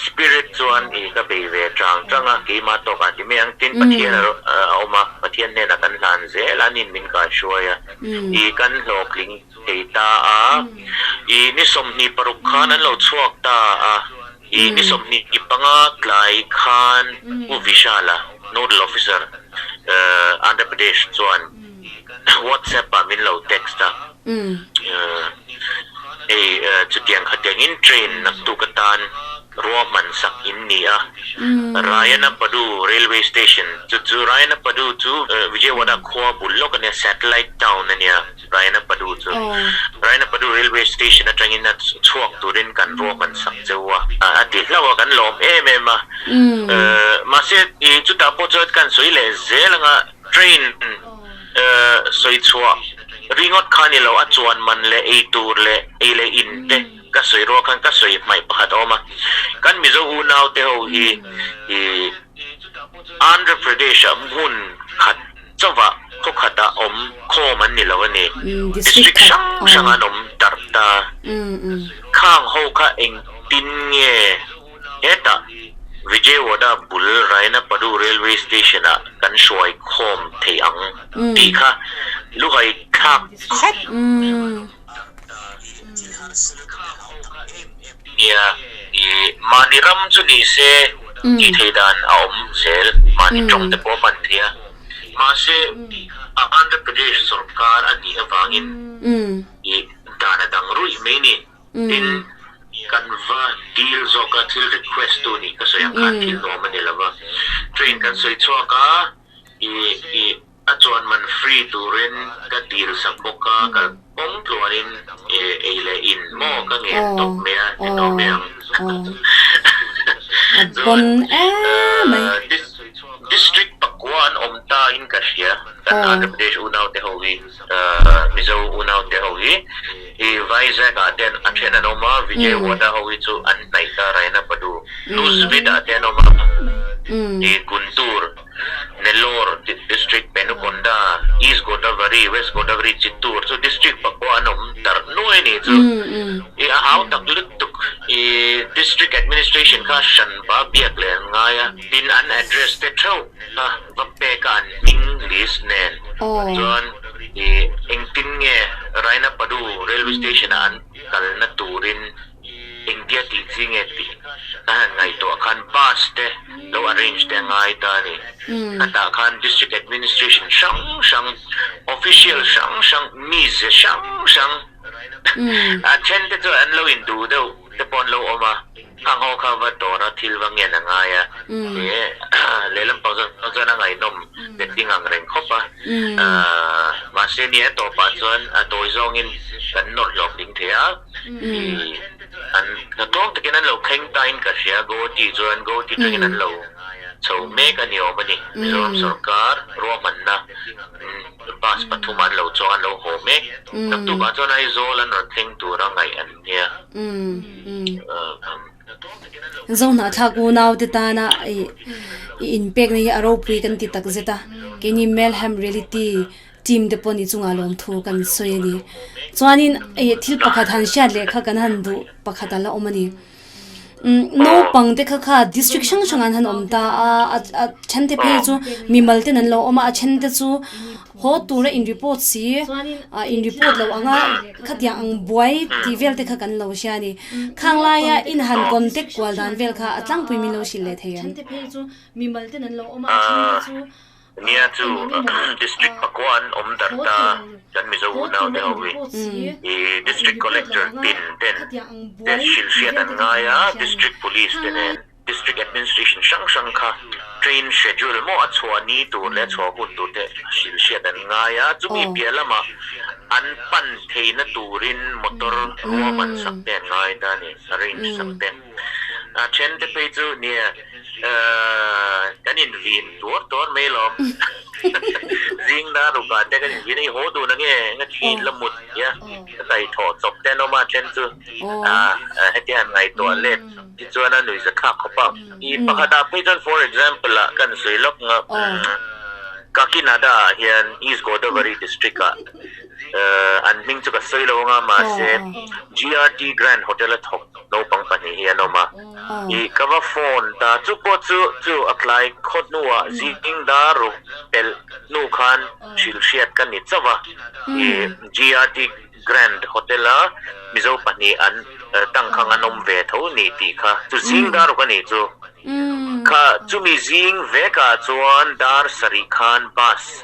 Spirit chuan i ka bei ve chang chang a, keimah tawkah ti mai ang. Tin, Pathian a awm a, Pathian hnenah kan hlan zel a, ani'n min kaihruai a, i kan hlawhtling thei ta a. I ni 26 khan an lo chhuak ta a, i ni 25 tlai khan Pu Vishala, Nodal Officer, Andhra Pradesh chuan WhatsApp ah min lo text a. Hei chutiang khatiangin train naktuk atan ruahman sak in ni a, Rayanapadu railway station chu chu Rayanapadu chu Vijayawada khua bul lawk a nia, satellite town a nia Rayanapadu chu. Rayanapadu railway station atangin a chhuak turin kan ruahman sak cheu a, a ti hlauh a, kan lawm em em a. Mahse chutah pawh chuan kan sawi leh zel anga train sawi chhuah ringawt kha ni lo, a chuan man leh ei tur leh ei leh in te ka sawi rual khan ka sawi hmaih pakhat a awm a. Kan Mizo unau te ho hi i Andhra Pradesh ah hmun khat chauhah khaw khatah awm khawm an ni lo a ni. District hrang hrang an awm darh ta. Khang ho kha engtin nge Hetah Vijayawada bul Rayanapadu Railway Station-ah kan hruai khawm thei ang tih kha luhai thlak khawp nia. I mahni ram chu ni se tih thei dan a awm zel, mahni tawng te pawh a hman thei a. Mahse, Andhra Pradesh sawrkar a nih avangin i dan a dang ruih mai ni. Tin, kan va deal zawk a, thil request tu nih ka sawi ang khan thil nuam a ni lo va. Train kan sawi chhuak a, i i a chuan man free turin ka deal sak bawk a, kal pawng tluanin i ei leh in maw ka ngen tawp mai a, ni tawh mai ang. Chuan district pakua an awm ta in ka hria, kan Andhra Pradesh unaute ho hi. Mizo unaute ho hi i Vizag ah ten a then an awm a, Vijayawada ho hi chu an hnaih ta Rayanapadu, Nuzvid ah te an awm a, i Guntur, Nellore district, Penukonda, East Godavari, West Godavari, Chittoor chu district pakua an awm darh nuai a nih chu. I a hau tak lutuk i district administration kha hran va biak leh an ngai a, tin an address te theuh kha va pek a an hming list nen chuan i engtin nge Rainapadu railway station ah an kalna turin engtia tih chi nge tih ka han ngaihtuah khan bus te lo arrange te a ngai ta a ni. Khatah khan district administration hrang hrang official hrang hrang mize hrang hrang a then te chu an lo induh deuh te pawh an lo awm a. Khang ho kha va dawr a thil va ngen a ngai a, he lehlam pang zawng chuan a ngaihnawm betting ang reng khawp a, mahse ni a tawpah chuan a tawi zawngin kan nawr hlawk ding thei a, i an hnatawng takin an lo thleng ta in ka hria, Guwahati chuan Guwahati tangin an lo chho mek a ni awm a ni, Mizoram sawrkar ruahmanna bus pathum an lo chuang an lo haw mek, naktukah chuan Aizawl an rawn thleng tur a ngaih an nia. Zohnahthlak unau te tana i inpekna hi a ropui kan ti tak zet a, keini Melhem Reality team te pawh ni chungah lawmthu kan sawi a ni. Chuanin thil pakhat han hriat leh kha kan han duh pakhat a la awm a ni. Naupang te kha kha district hrang hrang an han awm ta a, a then te phei chu mimal ten an lo awm a, a then te chu haw tura in report si ah in report lo anga khatiang ang buai tih vel te kha kan lo hria a ni. Khang laia in han contact kual dan vel kha a tlangpui min lo hrilh leh thei em? Nia chu District pakua an awm darh ta kan Mizo unau te ho hi i District Collector tin ten te hrilh hriat an ngai a, District Police te nen District Administration hrang hrang kha train schedule maw a chhuah ni tur leh a chhuah hun tur te hrilh hriat an ngai a, chumi piah lamah an pan theihna turin motor ruahman sak te an ngai ta a ni, arrange sak te. A then te phei chu nia kan invin tuar tuar mai alawm. Zing na rukah te kan invin a, i haw dun ange enga thin la mut nia ka kaihthawh chawp te an awm a, a then chu heti han ngaihtuah let hi chuan a nuihza thlak khawp a. I pakhatah phei chuan for example ah kan sawi lawk nga Kakinada ah hian East Godavari district ah. An hming chu ka sawi lo anga mahse GRT Grand Hotel a thawk naupang pahnih hi an awm a. I ka va phone ta chu pawh chu chu a tlai khaw hnuah zing dar ruk pelh hnu khan hrilh hriat ka ni chauh a. I GRT Grand Hotel a Mizo pahnih an tangkhang an awm ve tho ni tih kha chu zing dar ruk a nih chu. Kha chumi zing vekah chuan dar sarih khan bus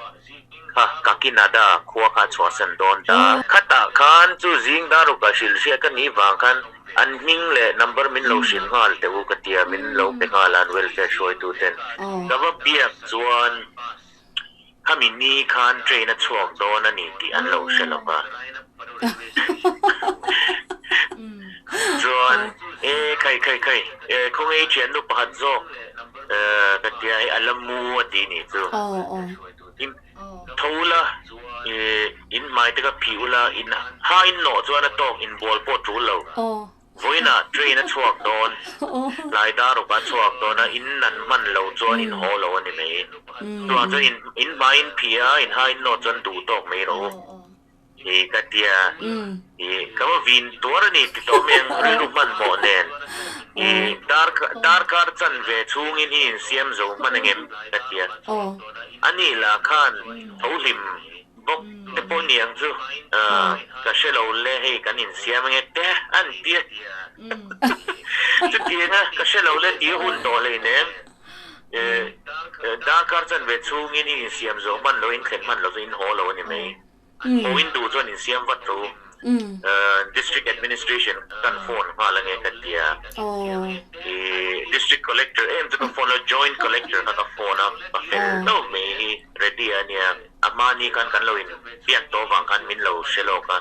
Kha Kakinada khua kha a chhuahsan dawn ta. Khatah khan chu zing daruk-a hrilh hriat ka nih vang khan an hming leh number min lo hrilh nghal teh u ka tia, min lo pe nghal a an welfare hruaituten. Ka va biak chuan khami ni khan train a chhuak dawn a ni tih an lo hre lo va. Chuan e khai khai khai e khawnge i thiannu pakhat zawk ka tia hei a la mu a ti nih chu. In tho ula, in hmai te kha phih ula, in ha in nawh chuan a tawk in bual pawh tul lo. Vawiinah train a chhuak dawn, tlai dar rawk a chhuak dawn a, in nan hman lo chuan in haw lo a ni mai. Chuvang chuan in hmai in phih a, in ha in nawh chuan duh tawk mai rawh u. Hi ka tia, hi ka va vin tuar a ni ti tawh mai ang, rilru hmanhmawh nen. Hi dar darkar chan ve chhungin i insiam zo hman ang em? Ka tia. Ani lah khan tho hlim bawk te pawh ni ang chu, ka hre lo le hei kan insiam ange te an tia. Chutianga ka hre lo le tih a hun tawh hleinem. Darkar chan ve chhungin i insiam zo hman lo, inthlen hman lo chu in haw lo a ni mai. Haw in duh chuan insiam vat ru. District Administration kan phone nghal ange ka tia. District Collector em chu ka phone a, Joint Collector kha ka phone a, ka fel hlauh mai hi ready a nia. A hmani khan kan lo in biak tawh vang khan min lo hre lawk a.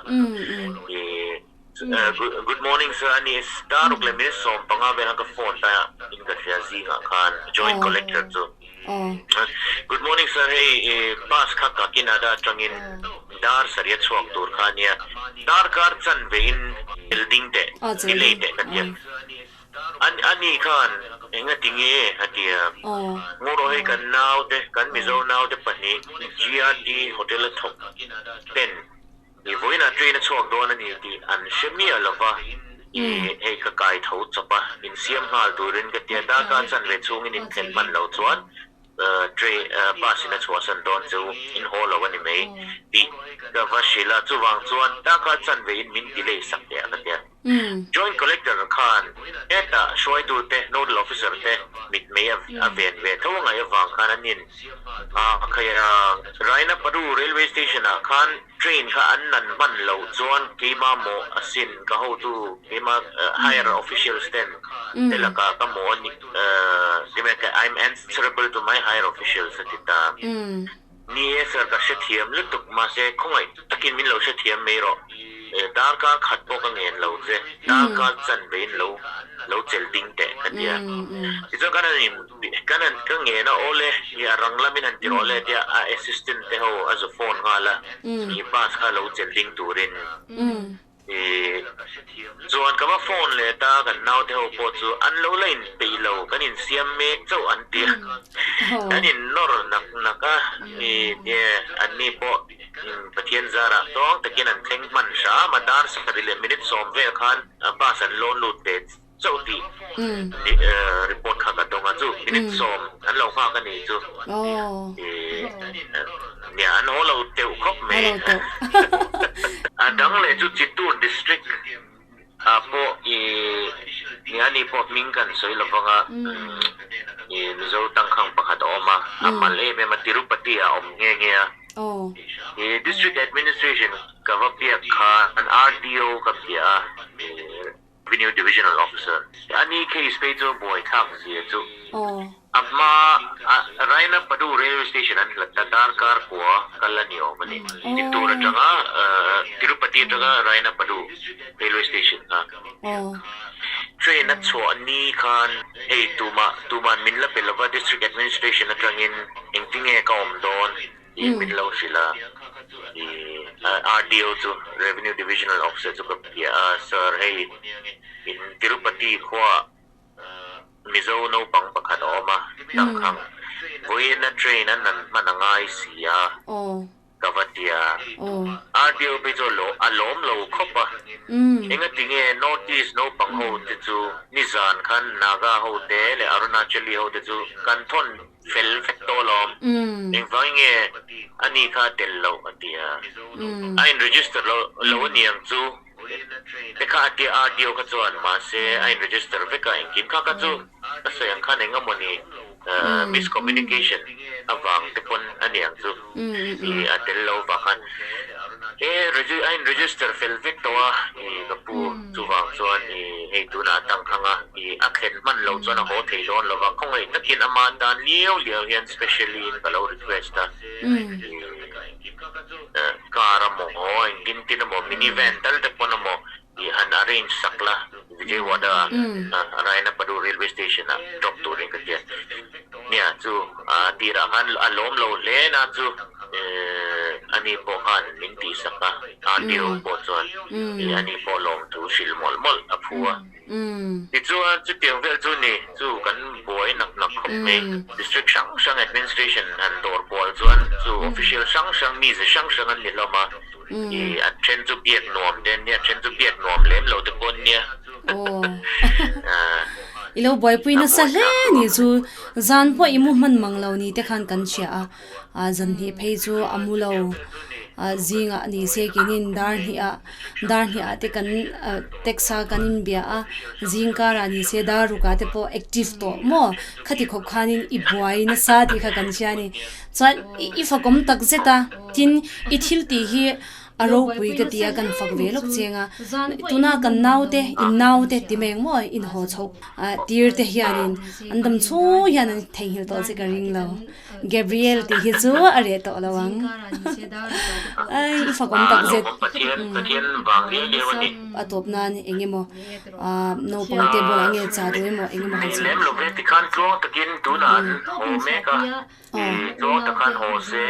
Good morning sir, ani star ruk leh minute 15 vel khan ka phone ta in ka hria zingah khan Joint Collector chu. Good morning sir, hei bus kha Kakinada atangin dar sarih a chhuak tur kha ania, darkar chanve in building teh delay teh ka tia. Ani khan engati nge a tia, Ngawrawh hei kan naute, kan Mizo naute pahnih GRT hotel a thawk ten I vawiinah train a chhuak dawn a ni tih an hre miah lo va, i hei ka kai tho chawp a, insiam nghal turin ka tia, darkar chanve chhungin inthlen hman lo chuan train bus in a chhuahsan dawn chu in haw lo a ni mai tih ka va hrilh a, chuvang chuan darkar chanve in min delay sak teh a ka tia. Joint Collector khan hetah hruaitute, Nodal Officer te mitmei a ven ve tho angai avang khan an in a khai a. Rainapadu Railway Station ah khan train kha an nan hman loh chuan keima mawh asin ka hotu keima higher officials ten te lakah ka mawh a ni I'm answerable to my higher officials a ti ta. Ni e sir ka hrethiam lutuk mahse khawngaih takin min lo hrethiam mai rawh darkar khat pawh ka ngen lo che darkar chanve in lo lo chelh ding teh ka tia tichuan kan han in kan han ka ngen a awle i a rang lamin han ti rawh le tia a assistant te ho a zu phone nghal a i bus kha lo chelh ding turin. I chuan ka va phone leh ta kan naute ho pawh chu an lo la inpeih lo, kan insiam mek chauh an ti a, kan innawr nak nak a, i nge anni pawh Pathian zarah tawng takin an thleng hman hram a, dar sarih leh minute 10 vel khan bus an lawn lut ve chauh tih report kha ka dawng a, chu minute 10 an lo nghak a nih chu. Nia an haw lo teuh khawp mai. A dang leh chu Chittur district ah pawh i nia ni pawh hming kan sawi lo vang a, i Mizo tangkhang pakhat a awm a, a mal em em a, Tirupati ah a awm nghe nghe a. I district administration ka va biak kha an RDO ka bia a, Revenue Divisional Officer. Ani case phei chu buaithlak zia chu a hma a Rainapadu Railway Station an hlat ta darkar kua kal a ni awm a ni. Chittur atanga Tirupati atanga Rainapadu Railway Station kha train a chhuah ni khan hei tumah tuman min la pe lova District Administration atangin engtinge ka awm dawn Tih min lo hrilh a, i RDO chu Revenue Divisional Officer chu ka bia a, Sir hei in Tirupati khuaah Mizo naupang pakhat a awm a, tangkhang vawiina train a nan hman a ngai si a, Ka va ti a. RDO phei chu a lawm lo khawp a. Engati nge North East naupang ho te chu nizan khan Naga ho te leh Arunachali ho te chu kan thawn fel vek tawh alawm. Engvangin nge ani kha a tel loh a ti a. A in register lo a ni ang chu. Te kha a tia RDO kha chuan mahse a in register vek a engkim kha kha chu ka sawi ang khan engemawni miscommunication avang te pawn a ni ang chu i a tel lo vang khan he a in register fel vek tawh a i ka pu chuvang chuan i hei tunah a tangkhang a i a thlen hman lo chuan a haw thei dawn lo va khawngaih takin ama tan liau liau hian specially in ka lo request a i Car amaw, engtin tin amaw, mini van tal te pawn amaw i han arrange sak la, Vijayawada a Rayanapadu railway station ah drop turin ka tia. Nia chu a tirah khan a lawm lo hle na chu ani pawh khan min tih sak a, RTO pawh chuan ani pawh lawm thu hrilh mawlh mawlh a phu a. Tichuan, chutiang vel chu ni chu kan buai nak nak khawp mai. District hrang hrang administration han dawr kual chuan chu official hrang hrang mize hrang hrang an ni hlawm a, ih a then chu biak nuam te an nia, a then chu biak nuam lem lo te pawh an nia. I lo buaipui nasa hle ni chu zan pawh i mu hman mang lo ni te khan kan hria a. A zan hnih phei chu a mu lo a zingah ni se kinin dar hnih ah dar hnih ah te kan text a kan inbia a zing karah ni se dar ruk ah te pawh active tawh maw khati khawp khanin i buai nasa tih kha kan hria a ni chuan i fakawm tak zet a tin i thil tih hi A ropui ka ti a kan fak ve lawk cheng a, tuna kan naute in naute ti mai ang maw in haw chhoh tir te hianin an dam chhung hian an theihnghilh tawh che ka ring lo, Gabriel tih hi chu a reh tawh lo ang ai i fak awm tak zet a tawp nan eng emaw naupang te bulah nge cha duh emaw eng emaw han sawi. I tluang tak khan haw se,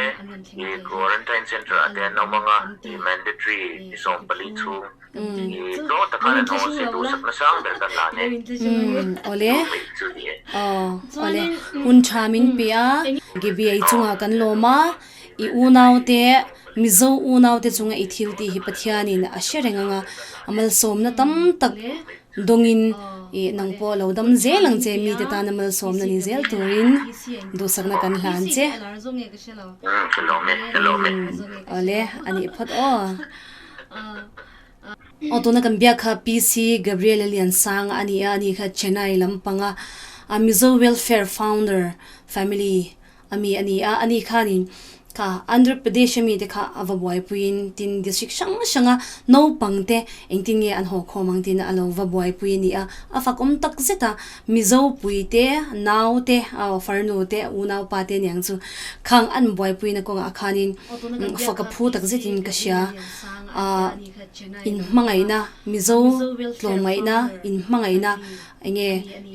i quarantine centre ah te an awm ang a, i mandatory ni 14 chhung i tluang tak khan an haw se duhsakna sang ber kan la ne. Awle, awle, hun tha min pe a, Gibeah chungah kan lawm a, i unaute, Mizo unaute chunga i thil tih hi Pathianin a hre reng ang a, a malsawmna tam tak Dawngin i nang pawh lo dam zel ang che, mite tana malsawmna ni zel turin duhsakna kan hlan che. Awle, a nih phawt aw. Aw tuna kan biak kha PC Gabriel a lian sang a ni a, ani kha Chennai lampanga Mizo Welfare Founder Family A mi a ni a, ani khanin kha Andhra Pradesh a mite kha a va buaipuiin tin district hrang hranga naupang te engtin nge an haw khawm ang tiin a lo va buaipui a ni a, a fak awm tak zet a, Mizo pui te, nau te, farnu te, unaupa te aniang chu khang an buaipuina kawngah khanin fak a phu tak zetin ka hria a, inhmangaihna Mizo tlawmngaihna inhmangaihna Enge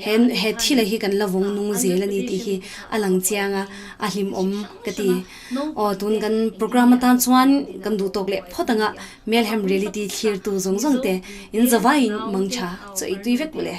he he thila hi kan la vawng nung zel a ni tih hi a lang chiang a, a hlimawm ka ti. Aw tun kan program atan chuan kan duh tawk leh phawt anga Melhem Reality thlirtu zawng zawng te in zavaiin mangtha chaw ei tui vek u le.